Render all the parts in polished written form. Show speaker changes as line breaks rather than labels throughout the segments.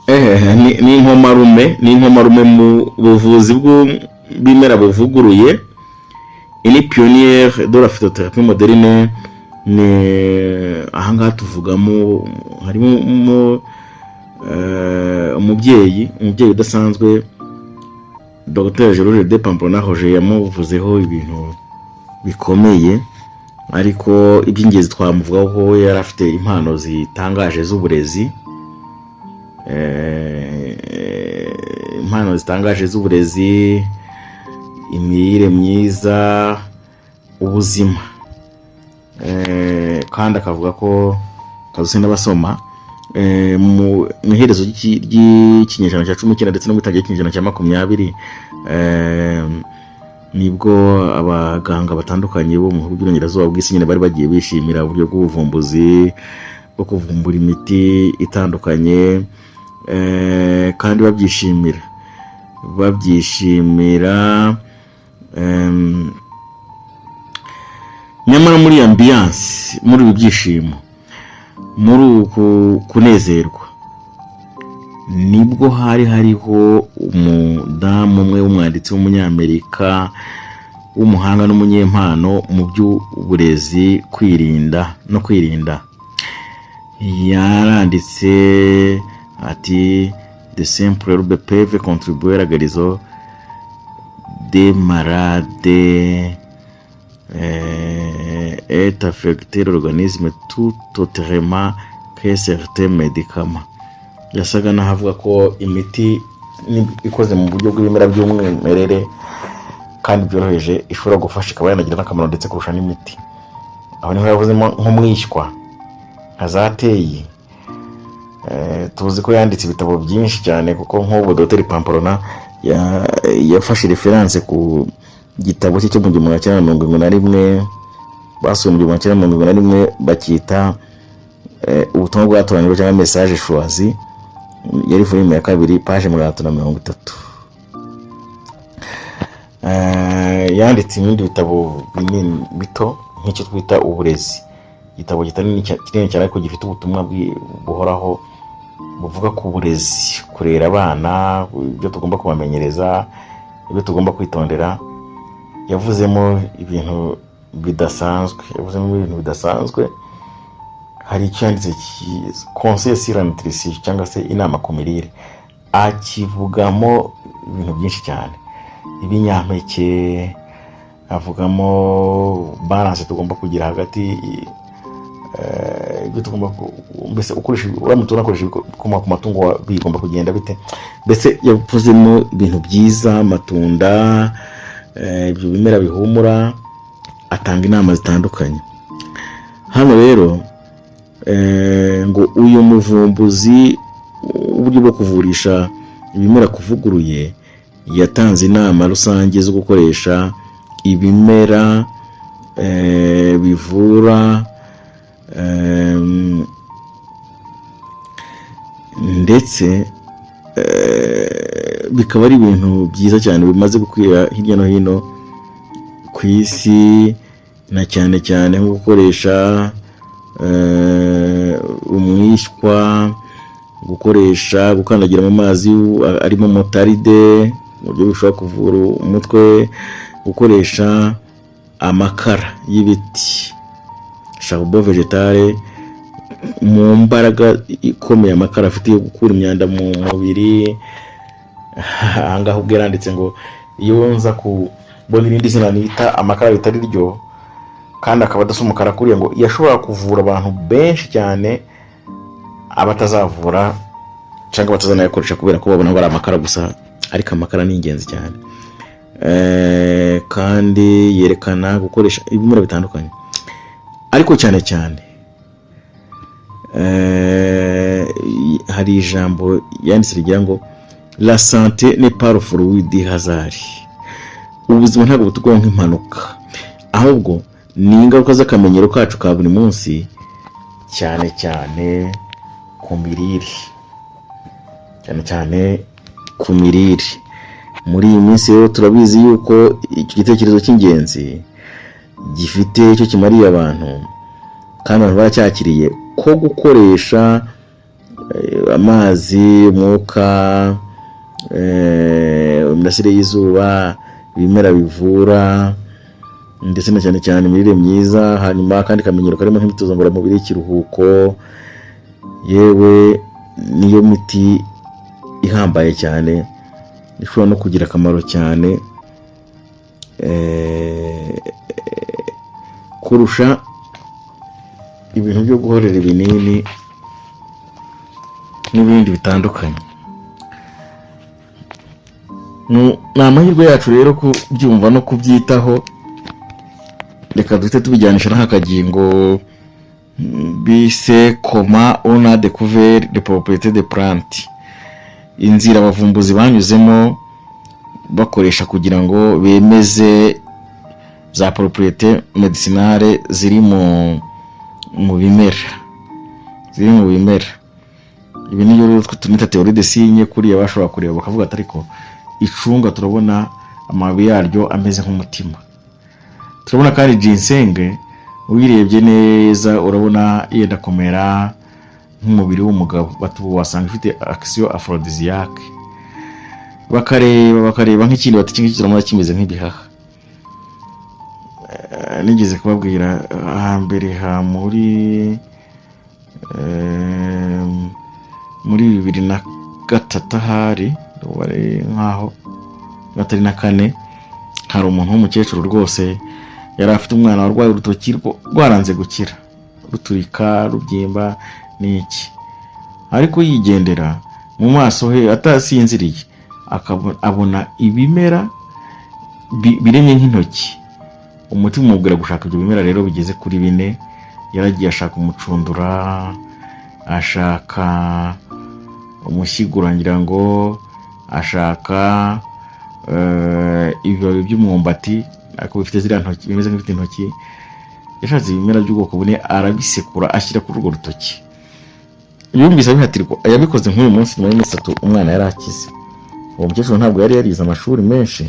Ni inkomarume mu buvuzi bw'ibimera buvuguruye, ni pionnière de la phytothérapie moderne. Ni ahangaha tuvugamo, harimo umubyeyi udasanzwe, Dr Georges de Pamplona Roger. Yamuvuzeho ibintu bikomeye, ariko iby'ingenzi twamuvugaho ko yari afite impano zitangaje z'uburezi, impano zitangaje z'uburezi, imirire myiza, ubuzima. Kandi akavuga ko kazusi n'abasoma mu iherezo ry'ikinyejana cya 19 ndetse no mu itangira ry'ikinyejana cya 20, nibwo abaganga batandukanye bo mu bihugu by'uburengerazuba bw'isi nyine bari bagiye bishimira uburyo bw'ubuvumbuzi bwo kuvumbura imiti itandukanye, kandi babyishimira. Nyamara muri ambiance, muri ibi byishimo, muri uku kunezerwa, nibwo hari hariho umudamu umwe w'umwanditsi w'umunyamerika w'umuhanga n'umunyempano mu by'uburezi, kwirinda no kwirinda. Yaranditse ati: "De simples herbes peuvent contribuer à la guérison des malades et affecter l'organisme tout autrement que certains médicaments." Yasaga n'aho avuga ko imiti ikoze mu buryo bw'ibimera by'umwimerere kandi byoroheje ishobora gufasha, ikaba yanagira n'akamaro ndetse kurusha n'imiti. Aho niho yavuzemo nk'umwishywa, nka za teyi. Tuzi ko yanditse ibitabo byinshi cyane, kuko nk'ubu Dr Pamplona yafashe référence ku gitabo cye cyo mu 1971, basuye mu 1971, bacyita Ubutumwa bwatoranyijwe cyangwa Message choisi, yari volume ya kabiri, page 330. Yanditse ibindi bitabo binini, bito, nk'icyo twita Uburezi, igitabo kinini cyane ariko gifite ubutumwa buhoraho, buvuga ku burezi, kurera abana, ibyo tugomba kubamenyereza, ibyo tugomba kwitondera. Yavuzemo ibintu bidasanzwe, yavuzemo ibintu bidasanzwe. Hari icyo yanditse, Conseil sur la nutrition cyangwa se inama ku mirire, akivugamo ibintu byinshi cyane, ibinyampeke, avugamo balance tugomba kugira hagati, ibyo tugomba mbese ukoresha, uramutse unakoresha ibikomoka ku matungo bigomba kugenda bite. Mbese yavuzemo ibintu byiza, amatunda, ibyo bimera bihumura, atanga inama zitandukanye. Hano rero ngo uyu muvumbuzi uburyo bwo kuvurisha ibimera kuvuguruye yatanze inama rusange zo gukoresha ibimera bivura, ndetse bikaba ari ibintu byiza cyane bimaze gukwira hirya no hino ku isi, na cyane cyane nko gukoresha umwishywa, gukoresha gukandagira mu mazi arimo moutarde mu buryo bishobora kuvura umutwe, gukoresha amakara y'ibiti, charbon végétal, mu mbaraga ikomeye amakara afite yo gukura imyanda mu mubiri. Ahangaha ubwo yaranditse ngo iyo nza kubona irindi zina nita amakara ritari ryo, kandi akaba adasa umukara kuriya, ngo yashobora kuvura abantu benshi cyane abatazavura cyangwa batazanayakoresha kubera ko babona ngo ari amakara gusa. Ariko amakara ni ingenzi cyane. Kandi yerekana gukoresha ibimera bitandukanye, ariko cyane cyane hari ijambo yanditse rigira ngo: "La santé n'est pas le fruit du hasard." Ubuzima ntabwo butugwaho nk'impanuka, ahubwo ni ingaruka z'akamenyero kacu ka buri munsi, cyane cyane ku mirire, cyane cyane ku mirire. Muri iyi minsi rero turabizi yuko icyo gitekerezo cy'ingenzi gifite icyo kimariye abantu, kandi abantu baracyakiriye, ko gukoresha Amazi, umwuka, imirasire y'izuba, ibimera bivura, ndetse na cyane cyane imirire myiza. Hanyuma akandi kamenyero karimo nk'imyitozo ngororamubiri, ikiruhuko, yewe niyo miti ihambaye cyane ishobora no kugira akamaro cyane kurusha ibintu byo guhorera ibinini n'ibindi bitandukanye. Ni amahirwe yacu rero kubyumva no kubyitaho. Reka duhite tubijyanisha n'aka kagingo bise "Comment on a découvert les propriétés de plantes", inzira abavumbuzi banyuzemo bakoresha kugira ngo bemeze za propriétés médicinales ziri mu bimera, ziri mu bimera. Ibi niyo rero twe tunita théorie de signe. Kuriya bashobora kureba bakavuga ati: "Ariko icunga turabona amababi yaryo ameze nk'umutima, turabona kandi ginseng uyirebye neza urabona yenda kumera nk'umubiri w'umugabo", bati ubu wasanga ifite action aphrodisiaque. Bakareba, bakareba nk'ikindi, bati: "Iki ngiki turabona kimeze nk'ibihaha." Nigeze kubabwira hambere ha muri 2003, ahari wari nkaho atari na kane, hari umuntu w'umukecuru rwose yari afite umwana warwaye urutoki rwaranze gukira, ruturika, rubyimba n'iki, ariko yigendera mu maso he atasinziriye abona ibimera biremye nk'intoki. Umutima umubwira gushaka ibyo bimera rero bigeze kuri bine. Yaragiye ashaka umucundura, ashaka umushyigura, ngira ngo ashaka ibibabi by'umwumbati ariko bifite ziriya ntoki, bimeze nk'ibifite intoki. Yashatse ibimera by'ubwoko bune, arabisekura, ashyira kuri urwo rutoki. Yumvise abihatirwa, yabikoze nk'uyu munsi, nyuma y'iminsi 3 umwana yari akize. Uwo mukecuru ntabwo yari yarize amashuri menshi,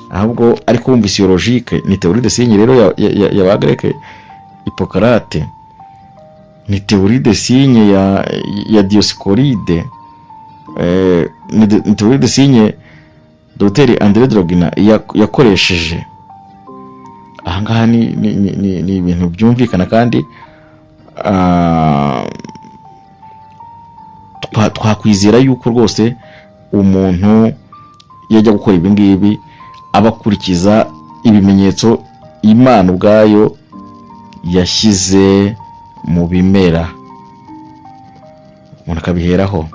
ahubwo ariko wumvise iyo logique, ni théorie de signe rero ya ba Grec, Hippocrate, ni théorie de signe ya Dioscoride, ni théorie de signe Dr André Droguina yakoresheje ahangaha. Ni ibintu byumvikana kandi twakwizera yuko rwose umuntu iyo ajya gukora ibi ngibi aba akurikiza ibimenyetso Imana ubwayo yashyize mu bimera, umuntu akabiheraho.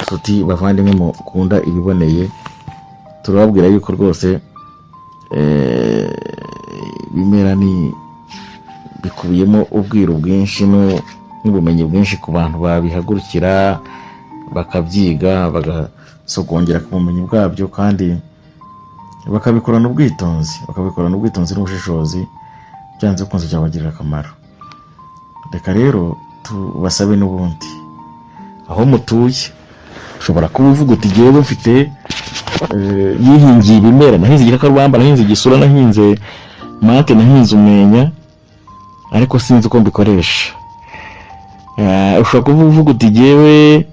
Nshuti bavandimwe mukunda ibiboneye, turababwira yuko rwose ibimera ni bikubiyemo ubwiru bwinshi n'ubumenyi bwinshi ku bantu babihagurukira, bakabyiga, bagasogongera ku bumenyi bwabyo, kandi bakabikorana ubwitonzi, bakabikorana ubwitonzi n'ubushishozi, byanze bikunze byabagirira akamaro. Reka rero tubasabe n'ubundi, aho mutuye ushobora kuba uvuga uti: "Jyewe mfite yihingiye ibimera, nahinze igikakarubamba, nahinze igisura, nahinze menthe, nahinze umwenya, ariko sinzi uko mbikoresha." Ushobora kuba uvuga uti: "Jyewe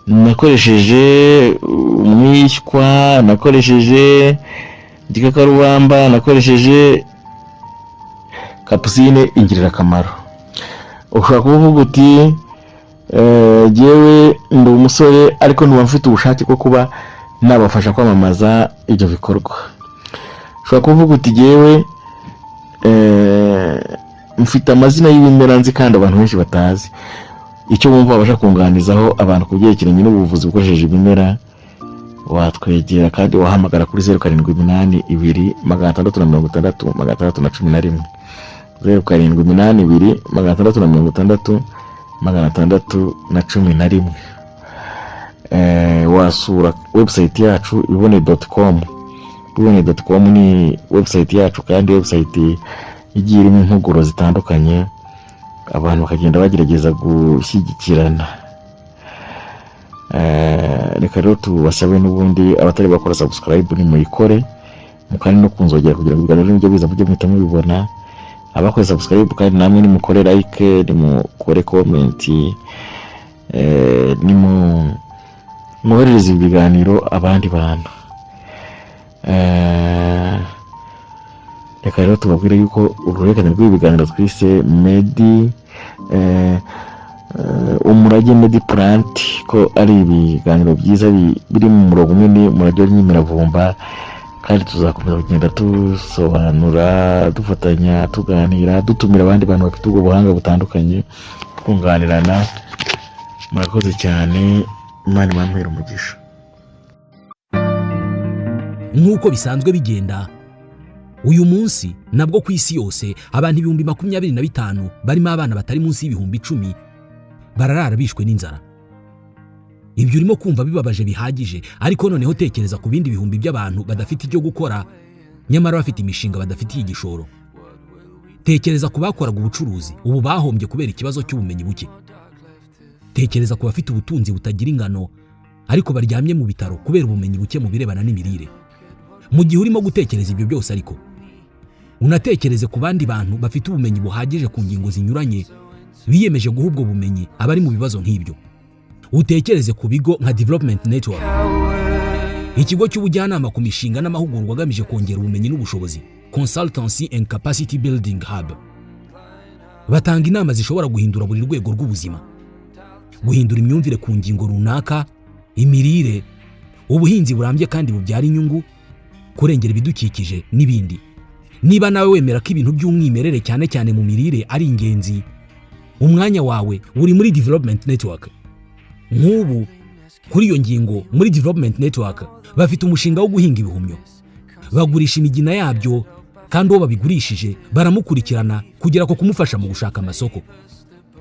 nakoresheje umwishywa, nakoresheje igikakarubamba, nakoresheje capucine, ingirira akamaro." Ushobora kuba uvuga uti: "Jyewe ndi umusore ariko ntuba mfite ubushake bwo kuba nabafasha kwamamaza ibyo bikorwa." Ushobora kuvuga uti: "Jyewe mfite amazina y'ibimera nzi kandi abantu benshi batazi." Icyo wumva wabasha kunganizaho abantu ku byerekeranye n'ubuvuzi bukoresheje ibimera, watwegera kandi wahamagara kuri 0782 660 611, 0782 660 611. Wasura website yacu ibibone.com. Ibibone.com ni website yacu, kandi website igiye irimo impuguro zitandukanye, abantu bakagenda bagerageza gushyigikirana. Reka rero tubasabe n'ubundi, abatari bakora subscribe nimuyikore, mukandi no kunzogera kugira ngo ibiganiro nibyo biza mujye muhita mubibona. Abakoze subscribe kandi namwe nimukore like, nimukore comment, nimu mwoherereze ibi biganiro abandi bantu. Reka rero tubabwire yuko uruhererekane rw'ibi biganiro twise Medi Umurage Medi Plant ko ari ibiganiro byiza biri mu murongo umwe n'umurage w'imiravumba, kandi tuzakomeza kugenda dusobanura, dufatanya, tuganira, dutumira abandi bantu bafite ubwo buhanga butandukanye, twunganirana. Murakoze cyane, Imana ibampere umugisha.
Nk'uko bisanzwe bigenda, uyu munsi nabwo ku isi yose abantu 25,000 barimo abana batari munsi y'10,000 bararara bishwe n'inzara. Ibyo urimo kumva bibabaje bihagije, ariko noneho tekereza ku bindi bihumbi by'abantu badafite icyo gukora nyamara bafite imishinga badafitiye igishoro. Tekereza ku bakoraga ubucuruzi ubu bahombye kubera ikibazo cy'ubumenyi buke. Tekereza ku bafite ubutunzi butagira ingano ariko baryamye mu bitaro kubera ubumenyi buke mu birebana n'imirire. Mu gihe urimo gutekereza ibyo byose ariko, unatekereze ku bandi bantu bafite ubumenyi buhagije ku ngingo zinyuranye, biyemeje guha ubwo bumenyi abari mu bibazo nk'ibyo. Utekereze ku bigo nka Development Network, ikigo cy'ubujyanama ku mishinga n'amahugurwa agamije kongera ubumenyi n'ubushobozi, Consultancy and Capacity Building Hub. Batanga inama zishobora guhindura buri rwego rw'ubuzima, guhindura imyumvire ku ngingo runaka, imirire, ubuhinzi burambye kandi bubyara inyungu, kurengera ibidukikije n'ibindi. Niba nawe wemera ko ibintu by'umwimerere, cyane cyane mu mirire, ari ingenzi, umwanya wawe uri muri Development Network. Nk'ubu kuri iyo ngingo, muri Development Network bafite umushinga wo guhinga ibihumyo, bagurisha imigina yabyo, kandi uwo babigurishije baramukurikirana kugera ku kumufasha mu gushaka amasoko.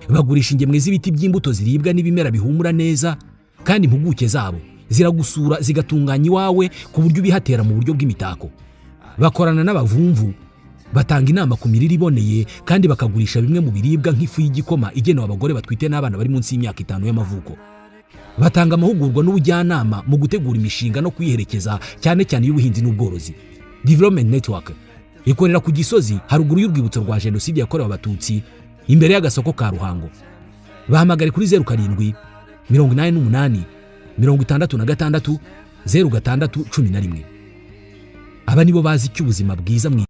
Bagurisha ingemwe z'ibiti by'imbuto ziribwa n'ibimera bihumura neza, kandi impuguke zabo ziragusura zigatunganya iwawe ku buryo ubihatera mu buryo bw'imitako. Bakorana n'abavumvu, batanga inama ku mirire iboneye, kandi bakagurisha bimwe mu biribwa nk'ifu y'igikoma igenewe abagore batwite n'abana bari munsi y'imyaka 5 y'amavuko. Batanga amahugurwa n'ubujyanama mu gutegura imishinga no kuyiherekeza, cyane cyane iy'ubuhinzi n'ubworozi. Development Network ikorera ku Gisozi, haruguru y'urwibutso rwa Jenoside yakorewe Abatutsi, imbere y'agasoko ka Ruhango. Bahamagare kuri 0788660611. Aba nibo bazi icyo ubuzima bwiza mu